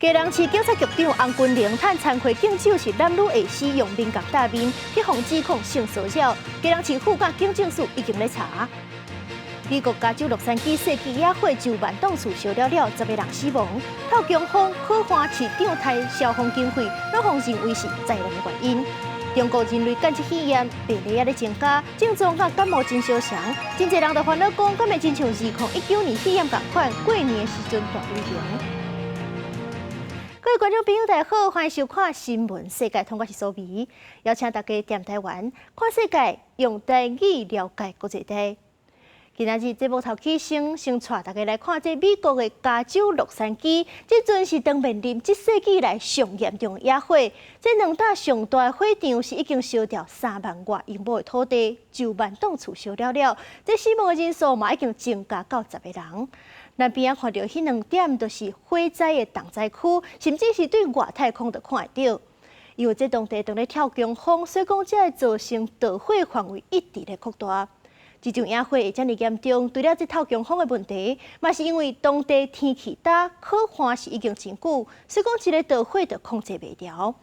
基隆市警察局長洪君玲趁餐會敬酒時，男女下司用面共搭面，去予指控性騷擾。基隆市副警政署已經咧查。美國加州洛杉磯世紀野火就萬棟厝燒了了，10個人死亡。透強風、苦旱，市長刣消防經費，攏予認為是災難的原因。中國人類感染肺炎病例也咧增加，症狀佮感冒真相像，真濟人就煩惱講，敢會親像2019年肺炎仝款，過年的時陣大流行。各位觀眾朋友，大家好，歡迎收看《新聞世界通》，我是蘇美，邀請大家踮台灣看世界，用台語了解國際大。今仔日節目頭起先帶大家來看這美國的加州洛杉磯，這陣是當面臨這世紀來上嚴重的野火。這兩大上大的火場是已經燒掉3萬外英畝的土地，就萬棟厝燒了了，這死亡的人數嘛已經增加到十個人。咱邊仔看著彼兩點，就是火災的重災區，甚至是對外太空都看會著。因為這當地當咧透強風，所以講才會造成著火範圍一直咧擴大。這場野火會遮爾嚴重，除了這透強風的問題，嘛是因為當地天氣焦、苦旱是已經真久，所以講一个著火就控制袂牢。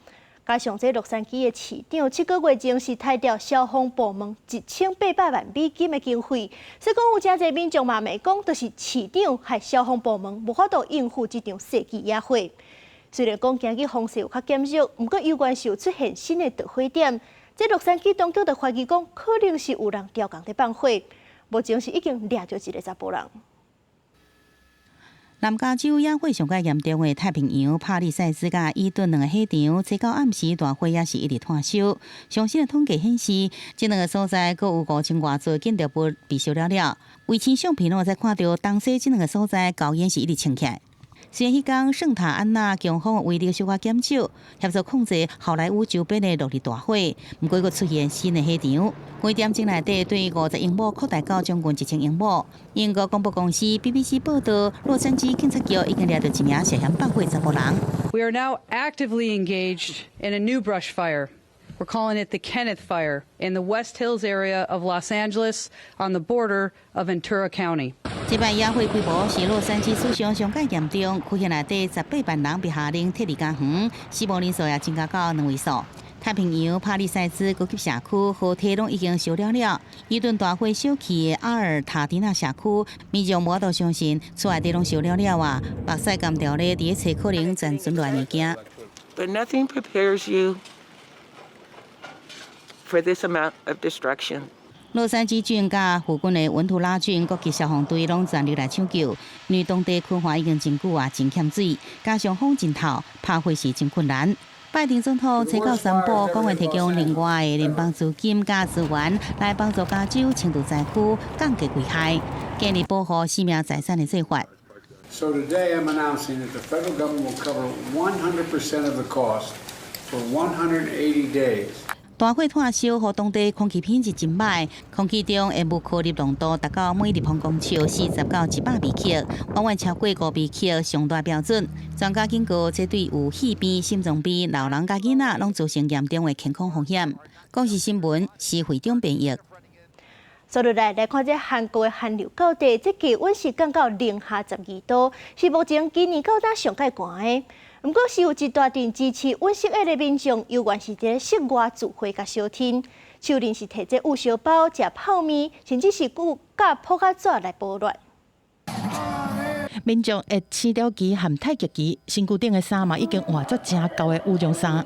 加上這洛杉磯的市長7個月前是刣掉消防部門1800萬美金的經費，所以講有誠濟民眾嘛罵講，就是市長害消防部門無法度應付這場世紀野火。雖然講今日風勢有較減弱，毋過猶原是有出現新的著火點。這洛杉磯當局就懷疑講，可能是有人刁工佇放火，目前是已經掠著一个查埔人。南加州野火上蓋嚴重的太平洋帕利塞茲佮伊頓兩个火場，這到暗時大火也是一直湠燒。上新的統計顯示，這兩个所在閣有5000外座建築物被燒了了。衛星相片攏會使看著東西這兩个所在高煙是一直衝起來。雖然彼工聖塔安娜強風威力小可減少，協助控制好萊塢周邊的落日大火，毋過閣出現新的火場。幾點鐘內底對50英畝擴大到將近1000英畝。英國廣播公司 BBC 報道，洛杉磯警察局已經掠著一名涉嫌放火查埔人。 We are now actively engaged in a new brush fire. We're calling it the Kenneth Fire in the West Hills area of Los Angeles on the border of Ventura County. 這擺野火規模是洛杉磯史上上蓋嚴重，區域內底18萬人被下令撤離家園，死亡人數也增加到兩位數。太平洋帕利塞茲高級社區河堤攏已經燒了了，伊頓大火燒去的阿爾塔迪納社區，民眾無法度相信厝內底攏燒了了啊，目屎乾掉咧，佇咧揣可能殘存落來物件。 But nothing prepares you for this amount of destruction. 洛杉磯郡佮附近的文圖拉郡各級消防隊攏全力來搶救，因為當地苦旱已經真久啊，真欠水，加上風真透，拍火是真困難。拜登總統初九宣布，講會提供另外的聯邦資金佮資源來幫助加州輕度災區降低危害，建立保護生命財產的計劃。 So today I'm announcing that the federal government will cover 100% of the cost for 180 days. 大火湠燒，予當地空氣品質真䆀，空氣中的霧顆粒濃度達到每立方公尺40到100微克，遠遠超過5微克上大標準。專家警告，這對有肺病、心臟病、老人佮囡仔攏造成嚴重的健康風險。公視新聞，施會長編譯。接落來來看這韓國的寒流到底，這氣溫是降到零下12度，是目前今年到今上蓋寒的。毋過是有一大陣支持尹錫悅的民眾，猶原是佇室外聚會佮相天，手裡是提這焐燒包、食泡麵，甚至是閣夾撲克紙來保暖。民眾會青條旗和太極旗，身軀頂的衫嘛已經換做誠厚的羽絨衫。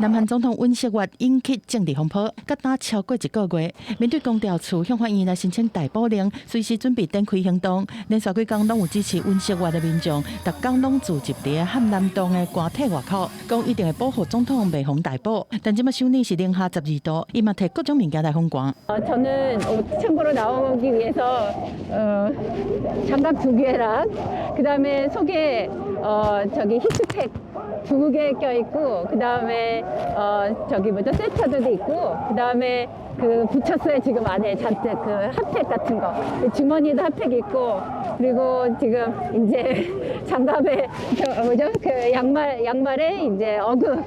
南韓總統尹錫悅引起政治風波，佮今超過一個月，面對公調處向法院來申請逮捕令，隨時準備展開行動。連續幾工攏有支持尹錫悅的民眾，逐工攏聚集佇漢南洞的官邸外口，講一定會保護總統袂予逮捕。但這擺首爾是零下12度，伊嘛提各種物件來防寒。 저는 참고로 나오기 위해서 장갑 두 개랑 그다음에 속에 저기 히트텍 두 개 껴있고 그다음에 저기 뭐죠, 세터도 있고 그다음에 그 붙였어요. 지금 안에 잔뜩 그 핫팩 같은 거, 주머니에도 핫팩 있고 그리고 지금 이제 장갑에 저 뭐죠, 그 양말에 이제 어그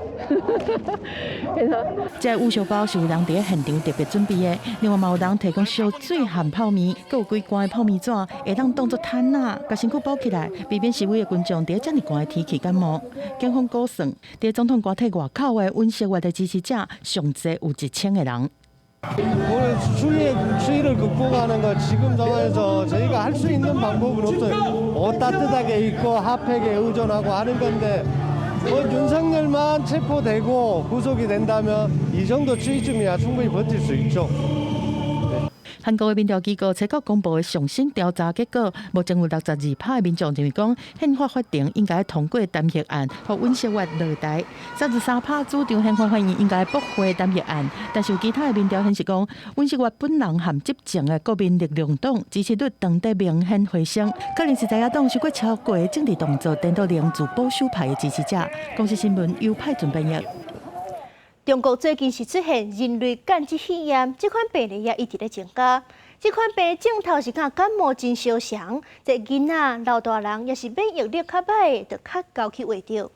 그래서 這焐燒包是有人佇現場特別準備的，另外嘛有人提供燒水和泡麵，閣有幾罐的泡麵紙，會當當作毯仔，共身軀包起來，避免示威的群眾佇遮爾寒的天氣感冒。警方估算，佇總統官邸外口的尹錫悅的支持者上濟有1000個人。 오늘 추위, 추위를 극복하는 것 지금 상황에서 저희가 할 수 있는 방법은 없어요. 옷 따뜻하게 입고 핫팩에 의존하고 하는 건데 뭐 윤석열만 체포되고 구속이 된다면 이 정도 추위쯤이야 충분히 버틸 수 있죠. 韓國的民調機構初九公布的上新調查結果，目前有62趴的民眾認為講憲法法庭應該通過彈劾案，予尹錫悅落台；33趴主張憲法法院應該駁回彈劾案。但是有其他的民調顯示講，尹錫悅本人和執政的國民力量黨支持率當地明顯回升，可能是在野黨傷過超過的政治動作，顛倒凝聚保守派的支持者。公視新聞由派準編譯。中國最近是出現人類感染肺炎，這款病例也一直咧增加。這款病症頭是佮感冒真相像，這囡仔、老大人抑是免疫力較䆀的，就較𠢕去患著。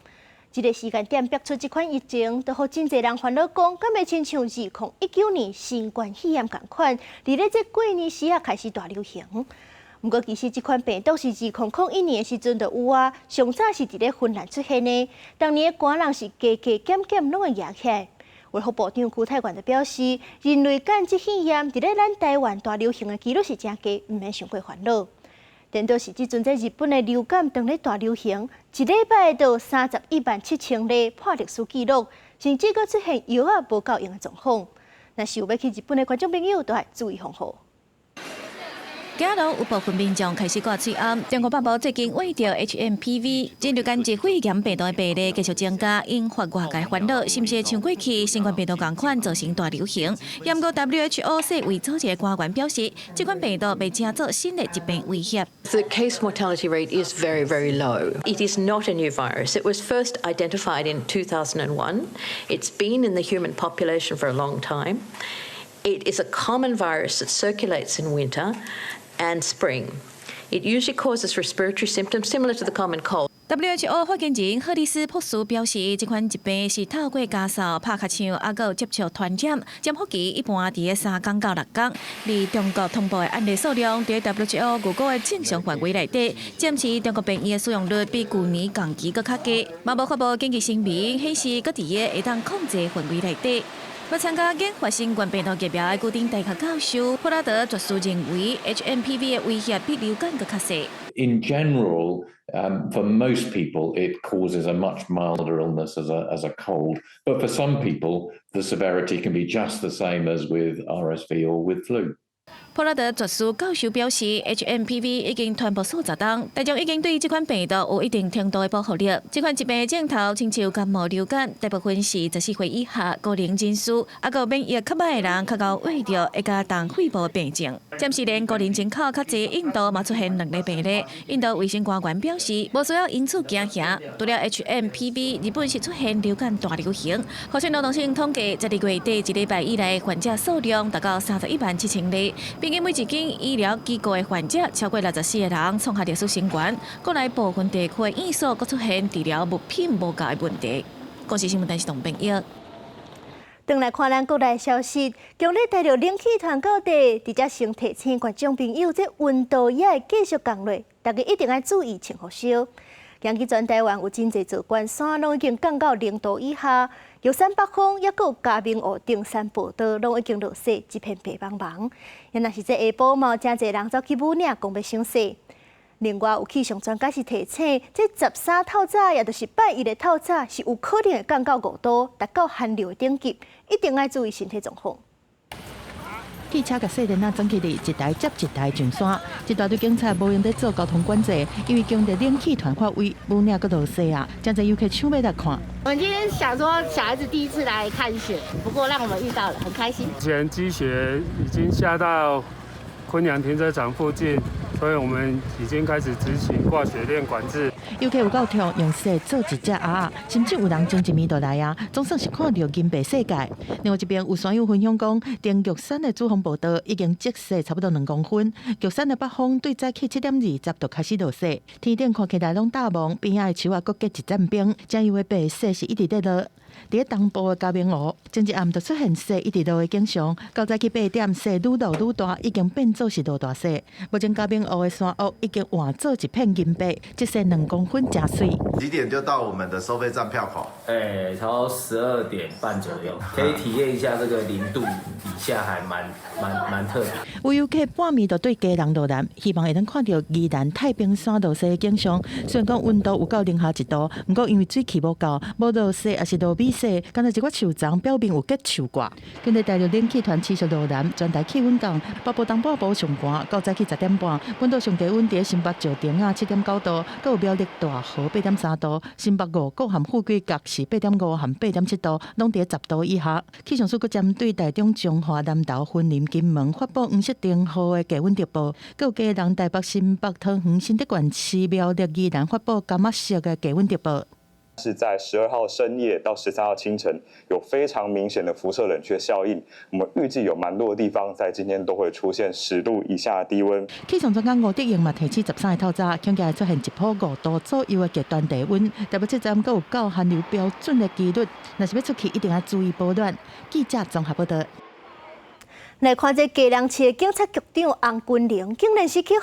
這个時間點爆出這款疫情，就予真濟人煩惱講，敢會親像2019年新冠肺炎仝款，佇咧這過年時仔開始大流行。毋過其實這款病毒是2001年的時陣就有啊，上早是佇咧芬蘭出現的，當年的寒人是加加減減攏會夯起來。衛福部長邱泰源就表示，人類感染肺炎佇咧咱台灣大流行的幾率是誠低，毋免傷過煩惱。顛倒是這陣這日本的流感當咧大流行，一禮拜就31萬7千例破歷史紀錄，甚至閣出現藥仔無夠用的狀況。若是有欲去日本的觀眾朋友，都愛注意防護。今日有部分民眾開始掛喙罨。中國北部最近為著 HMPV 人類感染肺炎病毒的病例繼續增加，引發外界煩惱，是毋是像過去新冠病毒仝款造成大流行？毋過 WHO 世衛組織的官員表示，這款病毒袂成做新的疾病威脅。 The case mortality rate is very, very low. It is not a new virus. It was first identified in 2001. It's been in the human population for a long time. It is a common virus that circulates in winter and spring. It usually causes respiratory symptoms similar to the common cold. WHO 發言人赫里斯博士表示，這款疾病是透過咳嗽、拍尻槍，抑閣有接觸傳染。潛伏期一般佇3天到6天。而中國通報的案例數量，佇 WHO 預估的正常範圍內底。暫時中國病院的使用率比舊年同期閣較低，嘛無發布緊急聲明，顯示閣佇個會當控制範圍內底。欲參加研發新冠病毒疫苗的牛津大學教授普拉德爵士認為，HMPV 的威脅比流感閣較細。 In general, for most people, it causes a much milder illness as a cold. But for some people, the severity can be just the same as with RSV or with flu. 普拉德爵士教授表示，HMPV 已經傳播數十冬，大眾已經對這款病毒有一定程度的保護力。這款疾病的症頭親像感冒流感，大部分是14歲以下高齡人士，抑閣免疫較䆀的人較𠢕患著，會加重肺部病症。暫時連高齡人口較濟印度嘛出現兩例病例。印度衛生官員表示，無需要因此驚嚇。除了 HMPV，日本是出現流感大流行。厚生勞動省統計，12月底一禮拜以來，患者數量達到31萬7千例。平均每一間醫療機構的患者超過64個人，創下歷史新高。國內部分地區的院所閣出現治療物品無夠的問題。公視新聞電視董編譯。轉來看咱國內消息，強烈大陸冷氣團到底，佇遮先提醒觀眾朋友，這溫度也會繼續降落，大家一定愛注意穿予燒。今日全台灣有真濟座懸山攏已經降到0度以下，玉山北峰抑閣有嘉明湖登山步道攏已經落雪，一片白茫茫。若是這下晡嘛，真濟人走去武嶺講欲賞雪。另外，有氣象專家是提醒，這13透早，也就是拜一的透早，是有可能會降到5度，達到寒流的等級，一定愛注意身體狀況。汽車共細電仔裝起來，一台接一台上山。一大堆警察無閒咧做交通管制，因為強烈冷氣團發威，武嶺閣落雪啊，真濟遊客搶欲來看。我們今天想說，小孩子第一次來看雪，不過讓我們遇到了，很開心。目前積雪已經下到昆陽停車場附近，所以我們已經開始執行掛雪鏈管制。遊客有夠強，用雪做一隻鴨仔，甚至有人前一暝就來啊，總算是看著銀白世界。另外一邊有山友分享講，登玉山的主峰步道已經積雪差不多2公分，玉山的北峰對早起7點20就開始落雪，天頂看起來攏罩霧，邊仔的樹仔閣結一層冰，真有的白雪是一直咧落。佇咧東部的嘉明湖，前一暗就出現雪一直落的景象，到早起8點，雪愈落愈大，已經變做是落大雪。目前嘉明湖的山屋已經換做一片銀白，這雪2公分，誠媠。幾點就到我們的收費站票口？欸，差不多12點半左右，可以體驗一下這個0度以下，還蠻特別。有遊客半暝就對基隆落來，希望會當看著宜蘭太平山落雪的景象。雖然講溫度有到零下1度，毋過因為水汽無夠，無落雪抑是落米雪，敢若一寡樹叢表面有結樹掛。根據大陸冷氣團持續落南，全台氣溫降，北部東半部上寒，到早起10點半，本島上低溫佇新北石碇仔7.9度，閣有苗栗大和8.3度，新北五股和富貴角是8.5和8.7度，攏佇10度以下。氣象署閣針對台中彰化、南投、雲林、金門發布黃色燈號的低溫特報，閣有基隆、台北、新北、桃園、新竹縣市、苗栗、宜蘭發布柑仔色的低溫特報。是在12號深夜到13號清晨，有非常明顯的輻射冷卻效應。我們預計有蠻多的地方在今天都會出現10度以下的低溫。氣象專家吳德榮嘛提醒13日透早，恐驚會出現一波5度左右的極端低溫，台北車站閣有到寒流標準的幾率，若是欲出去，一定愛注意保暖。記者綜合報道。來看這基隆市的警察局長洪君玲，竟然是去予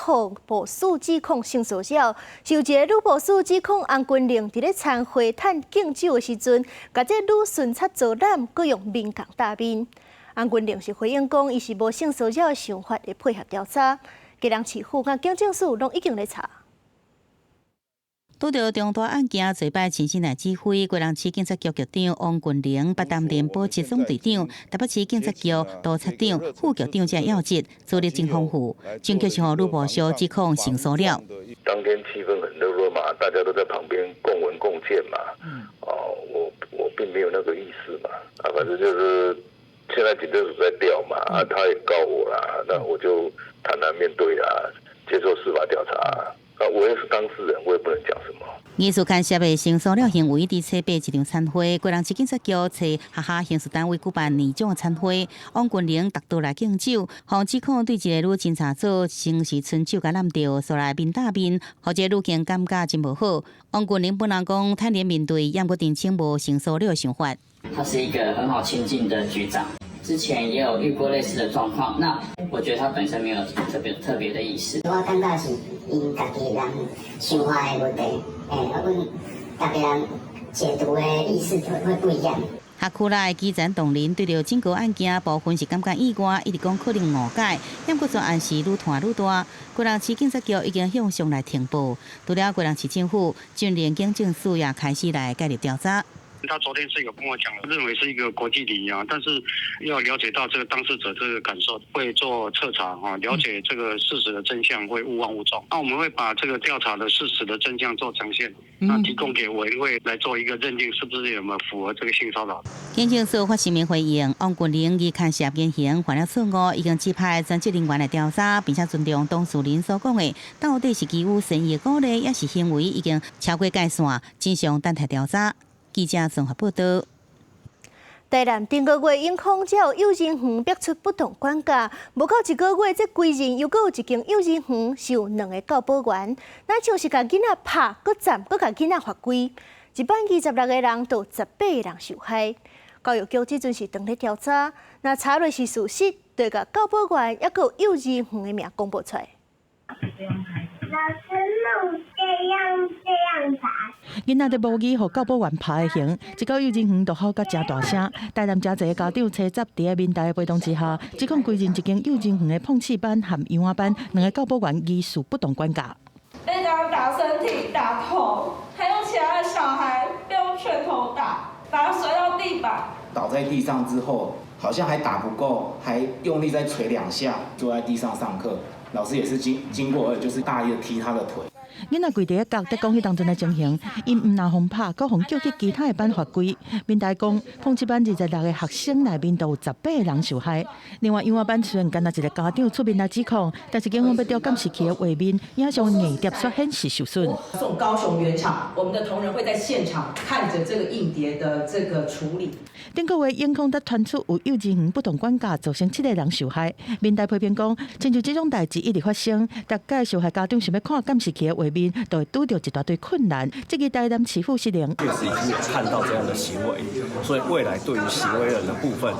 部屬指控性騷擾。是有一个女部屬指控洪君玲佇咧餐會趁敬酒的時陣，共這女巡察做攬，閣用面摃打面。洪君玲是回應講，伊是無性騷擾的想法，會配合調查。基隆市府佮警政署攏已經咧查。拄著重大案件，做擺親身來指揮，基隆市警察局局長王君玲捌擔任保七總隊長、台北市警察局督察長、副局長這要職，資歷真豐富。證據是予女部屬指控性騷擾。當天氣氛很熱絡嘛，大家都在旁邊共聞共見嘛。哦，我並沒有那個意思嘛。啊，反正就是現在警政署在調嘛，啊，他也告我啦，那我就坦然面對啊，接受司法調查。啊，我也是當事人，我也不能講什麼。疑似牽涉的性騷擾行為，佇初八一場餐會，基隆市警察局揣學校刑事單位舉辦年終餐會，王君玲特倒來敬酒，予指控對一个女偵查組先是伸手共攬著，紲來面搭面，予這個女警感覺真無好。王君玲本人講坦然面對，猶閣澄清無性騷擾想法。他是一個很好親近的局長，之前也有遇過類似的狀況。那我覺得他本身沒有特別特別的意思。我感覺是𪜶家己人想法的問題，欸，啊，阮逐个人解讀的意思會不一樣。學區內基層同仁對著整個案件部分是感覺意外，一直講可能誤解，毋過專案是愈傳愈大。基隆市警察局已經向上來呈報，除了基隆市政府，就連警政署也開始來介入調查。他昨天是有跟我講，認為是一個國際禮儀啊，但是要了解到這個當事者這個感受，會做徹查哈，了解這個事實的真相，會勿忘勿縱。那我們會把這個調查的事實的真相做呈現，那提供給委員會來做一個認定，是不是有沒有符合這個性騷擾？警政署發聲明回應，王君玲以牽涉言行犯了錯誤，已經指派專職人員來調查，並且尊重當事人所講的，到底是基於善意鼓勵，抑是行為已經超過界線，真相等待調查。記者綜合報道。台南頂個月永康才有幼兒園逼出不當管教，無夠一個月，這歸仁又閣有一間幼兒園是有兩个教保員，若像是共囡仔拍、閣站、閣共囡仔罰跪，一班26个人，就18个人受害。教育局這陣是當咧調查，若查落是事實，就會共教保員抑閣有幼兒園的名公布出來。老師弄這樣這樣打。囡仔佇模擬予教保員拍的形，這個幼兒園就吼甲誠大聲。台南誠濟家長齊集佇咧民代的陪同之下，指控歸仁一間幼兒園的碰刺班和羊仔班兩个教保員疑似不當管教。被他打身體、打頭，還有其他的小孩被用拳頭打，把他摔到地板。倒在地上之後，好像還打不夠，還用力再捶兩下，坐在地上上課。老師也是經過，就是大力的踢他的腿。囡仔跪佇咧角，佇講彼當陣的情形，𪜶毋但予拍，閣予叫去其他的班罰跪。民代講，碰刺班26个學生內面都有18个人受害。另外，羊仔班雖然干焦一个家長出面來指控，但是警方欲調監視器的畫面，影像硬碟煞顯示受損。送高雄原廠，我們的同仁會在現場看著這個硬碟的這個處理。頂個月，永康才傳出有幼稚園不當管教，造成七个人受害。民代批評講，親像這種代誌一直發生，逐擺受害家長想欲看監視器的畫面，就會拄著一大堆困難。這個台南市府失靈。確實已經有看到這樣的行為，所以未來對於行為人的部分，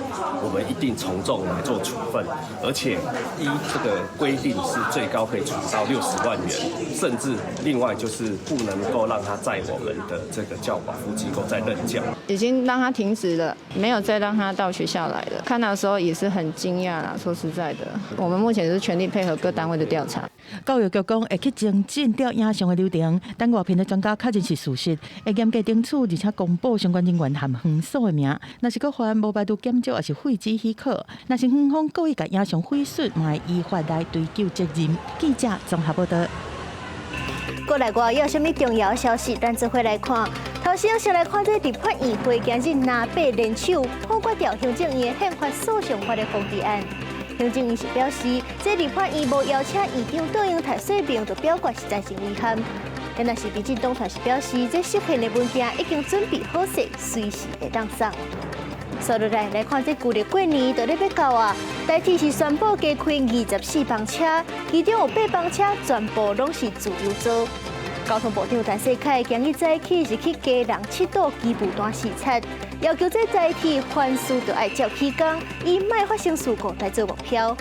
我們一定從重來做處分，而且依這個規定是最高可以處到60萬元，甚至另外就是不能夠讓他在我們的這個教保輔機構再任教。已經讓他停職了，沒有再讓他到學校來了。看到的時候也是很驚訝啦，說實在的，我們目前是全力配合各單位的調查。教育局講會去精進調影像的流程，等外聘的專家確認是事實，會嚴格懲處，而且公布相關人員和園所的名。若是閣犯無排除檢舉，抑是廢止許可。若是園方故意共影像毀損，嘛會依法來追究責任。記者綜合報道。國內外有啥物重要消息，咱做伙來看。頭先先來看這立法院會今日拿白聯手否決掉行政院憲法訴訟法的封閉案。行政院是表示，這立法院無邀請院長杜英台說明，就表決實在是遺憾。但若是民進黨團是表示，這釋憲的文件已經準備好勢，隨時會當送。紲落來來看，這舊曆過年就咧欲到啊！台鐵是宣布加開24班車，其中有8班車全部攏是自由座。交通部長陳世凱今日早起是去基隆七堵機務段視察，要求這台鐵凡事都愛照起工，以莫發生事故來做目標。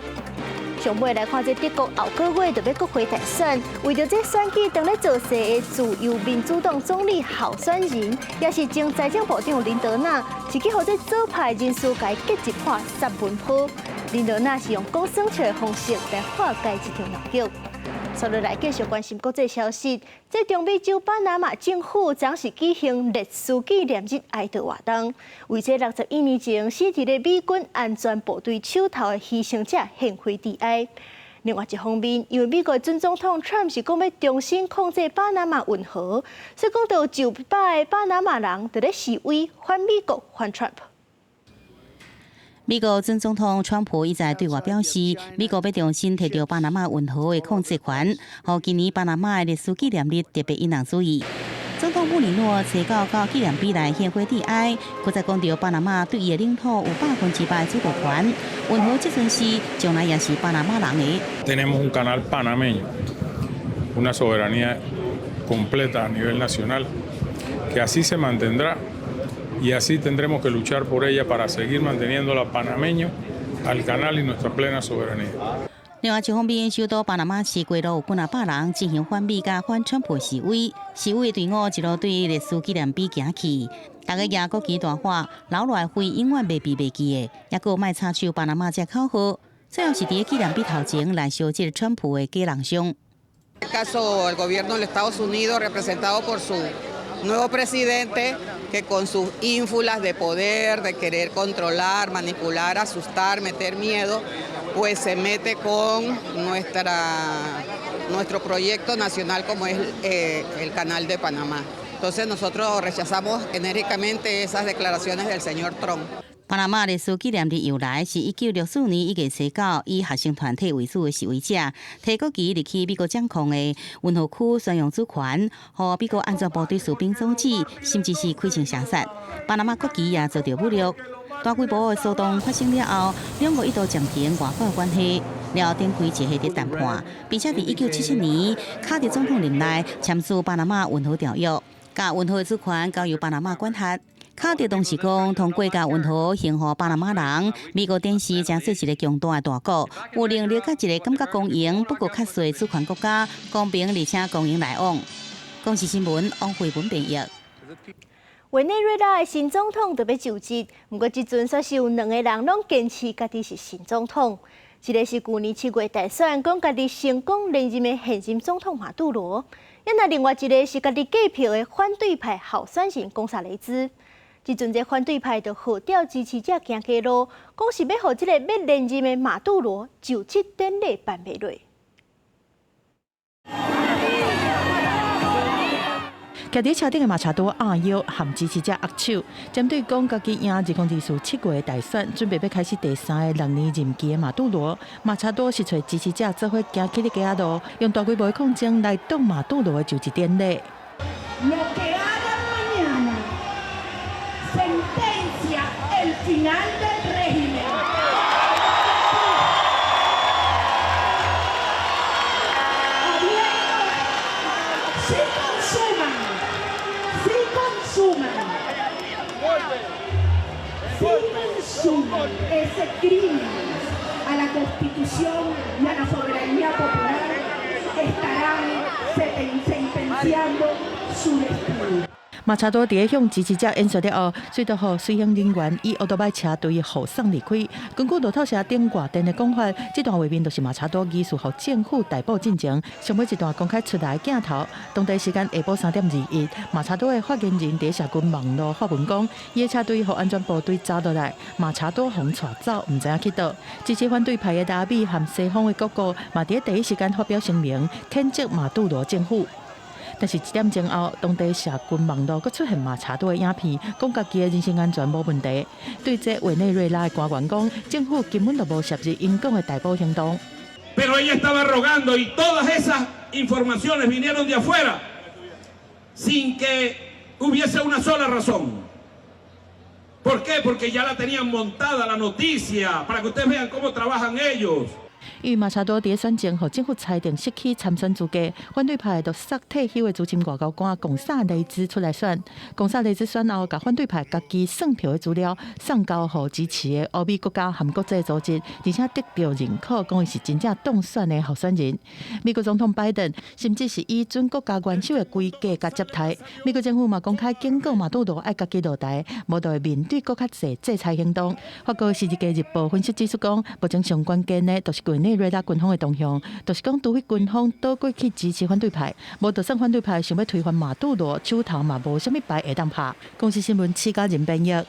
上尾來看，這德國後個月就欲國會大選，為著這選舉當咧造勢的自由民主黨總理候選人，也是前財政部長林德納，是去予這左派人士共結一破三文波。林德納是用講耍笑的方式來化解這場鬧劇。紲落來繼續關心國際消息，這中美洲巴拿馬政府昨是舉行烈士紀念日哀悼活動，為這61年前死佇咧美軍安全部隊手頭的犧牲者獻花致哀。另外一方面，因為美國準總統川普是講欲重新控制巴拿馬運河，所以講著有900個巴拿馬人佇咧示威反美國反川普。美國準總統川普一再對外表示，美國欲重新提著巴拿馬運河的控制權，予今年巴拿馬的烈士紀念日特別引人注意。總統穆里諾初九到紀念碑來獻花致哀，閣再講著巴拿馬對伊的領土有100%的主導權，運河這陣時將來也是巴拿馬人的。 Tenemos un canal panameño, una soberanía completa a nivel nacional, que así se mantendrá y así tendremos que luchar por ella para seguir manteniéndola panameño al canal y nuestra plena soberanía. 另外一方面，首都巴拿馬市街路有幾若百人進行反美佮反川普示威，示威隊伍一路對烈士紀念碑行去，逐家舉國旗大喊，留落來會永遠袂被忘記的，抑閣莫插手巴拿馬這口號。最後是佇紀念碑頭前來燒這個川普的假人像。 Caso el gobierno de los Estados Unidos representado por su nuevo presidente que con sus ínfulas de poder, de querer controlar, manipular, asustar, meter miedo, pues se mete con nuestro proyecto nacional como es el Canal de Panamá. Entonces nosotros rechazamos enérgicamente esas declaraciones del señor Trump. 巴拿馬烈士紀念日由來是1964年1月初9，以學生團體為主的示威者，提國旗入去美國掌控的運河區宣揚主權，予美國安全部隊士兵阻止，甚至是開槍射殺。巴拿馬國旗也遭著侮辱。大規模的騷動發生了後，兩國一度暫停外交關係，了後展開一系列談判，並且佇1977年，卡特總統任內簽署巴拿馬運河條約，共運河的主權交由巴拿馬管轄。卡特當時講，通過共運河還予巴拿馬人，美國展示誠做一个強大的大國，有能力佮一个感覺光榮不過較細的主權國家公平而且公平來往。公視新聞王慧文編譯。委內瑞拉的新總統就欲就職，毋過這陣煞是有兩個人攏堅持家己是新總統。一个是舊年7月大選講家己成功連任的現任總統馬杜羅，抑若另外一个是家己計票的反對派候選人岡薩雷茲。這陣這反對派就號召支持者行街路，講是欲予這個欲連任的馬杜羅就職典禮辦袂落。徛佇車頂的馬查多阿腰和支持者握手，針對講家己贏2024 7月大選，準備欲開始第三个6年任期的馬杜羅，馬查多是揣支持者做伙行去咧街仔路，用大規模的抗爭來擋馬杜羅的就職典禮。 Lo que hagan mañana sentencia el final del régimen. Sumen ese crimen a la Constitución y a la soberanía popular, estarán sentenciando su destino. 馬查多佇向支持者演說了後，隨著予隨行人員以歐多擺車隊護送離開。根據路透社等外電的講法，這段畫面就是馬查多疑似予政府逮捕進前，上尾一段公開出來的鏡頭。當地時間下晡3點21，馬查多的發言人佇社群網路發文講，伊的車隊予安全部隊抓落來，馬查多予𤆬走，毋知影去佗。支持反對派的拉美和西方的各國嘛，佇第一時間發表聲明，譴責馬杜羅政府。但是，一點鐘後，當地社群網路閣出現馬查多的影片，講家己的人身安全無問題。對這委內瑞拉的官員講，政府根本就無涉入𪜶講的逮捕行動。 Pero ella estaba rogando y todas esas informaciones vinieron de afuera sin que hubiese una sola razón. ¿Por qué? Porque ya la tenían montada la noticia para que ustedes vean cómo trabajan ellos. 因為馬查多佇選前予政府裁定失去參選資格，反對派就捒退休的資深外交官貢薩雷茲出來選。貢薩雷茲選後，共反對派家己算票的資料送交予支持的歐美國家和國際組織，而且得著認可，講伊是真正當選的候選人。美國總統拜登甚至是以準國家元首的規格共接待。美國政府嘛公開警告馬杜羅愛家己落台，無就會面對閣較濟制裁行動。法國《世界日報》分析指出講，目前上關鍵的就是委內瑞拉軍方的動向，就是講，除非軍方倒過去支持反對派，無就算反對派想欲推翻馬杜羅，手頭嘛無啥物牌會當拍。公視新聞，施嘉仁編譯。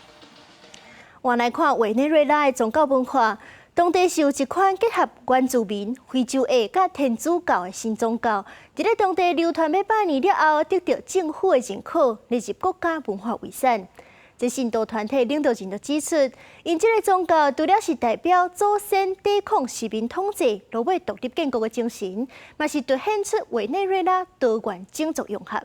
換來看委內瑞拉的宗教文化，當地是有一款結合原住民、非洲裔佮天主教的新宗教，佇咧當地流傳欲百年了後，得著政府的認可，列入國家文化遺產。這信徒團體領導人就指出，𪜶這个宗教除了是代表祖先抵抗殖民統治、落尾獨立建國的精神，嘛是凸顯出委內瑞拉多元種族融合。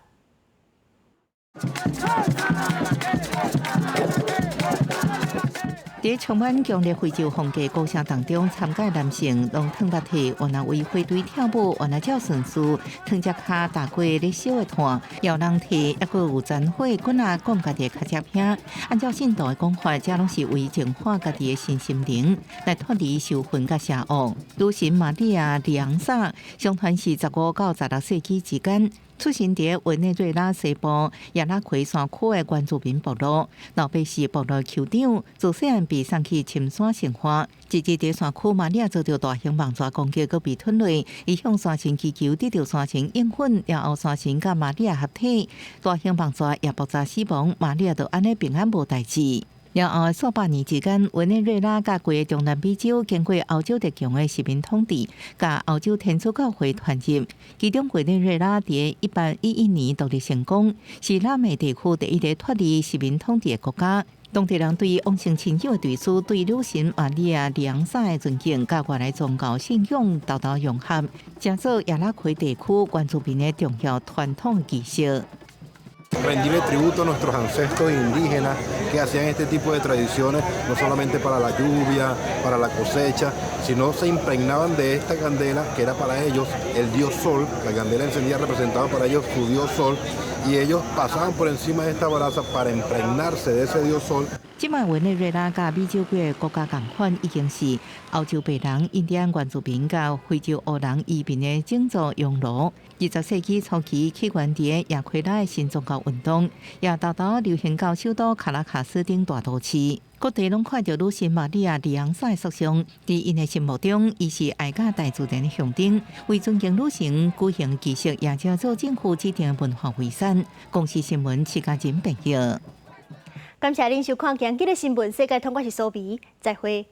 佇充滿強烈非洲風格鼓聲當中，參加男性攏褪襪體，原來為火堆跳舞，原來照順序，褪隻跤踏過咧燒的炭，有人提，猶閣有殘火滾仔灌家己的跤脊片。按照信徒的講法，這攏是為淨化家己的身心靈，來脫離仇恨佮邪惡。女神瑪利亞良薩，相傳是15到16世紀之間。出生佇委內瑞拉西部亞拉奎山區的原住民部落，老爸是部落酋長，自細漢被送去深山馴化。一日佇山區，瑪利亞遭著大型蟒蛇攻擊，閣被吞落。伊向山神祈求，得著山神應允，了後山神佮瑪利亞合體，大型蟒蛇也爆炸死亡，瑪利亞就按呢平安無代誌。了後數百年之間，委內瑞拉佮規个中南美洲經過歐洲列強的殖民統治，佮歐洲天主教會傳入。其中，委內瑞拉佇1811年獨立成功，是拉美地區第一个脫離殖民統治的國家。當地人對往生親友的追思，對女神瑪利亞良薩的尊敬，佮外來宗教信仰沓沓融合，成做亞拉奎地區原住民的重要傳統儀式。 Rendirle tributo a nuestros ancestros indígenas que hacían este tipo de tradiciones, no solamente para la lluvia, para la cosecha, sino se impregnaban de esta candela que era para ellos el dios sol, la candela encendida representaba para ellos su dios sol, y ellos pasaban por encima de esta brasa para impregnarse de ese dios sol. 這擺委內瑞拉佮美洲幾个國家仝款，已經是歐洲白人、印第安原住民佮非洲黑人移民的種族熔爐。20世紀初期起源佇亞奎拉的新宗教運動，也沓沓流行到首都卡拉卡斯等大都市。各地攏看著女神瑪利亞李昂薩的塑像，佇𪜶的心目中，伊是愛佮大自然的象徵。為尊敬女神舉行儀式，也成做政府指定的文化遺產。公視新聞施嘉仁編譯。感謝恁收看今日的新聞世界通，我是蘇比，再會。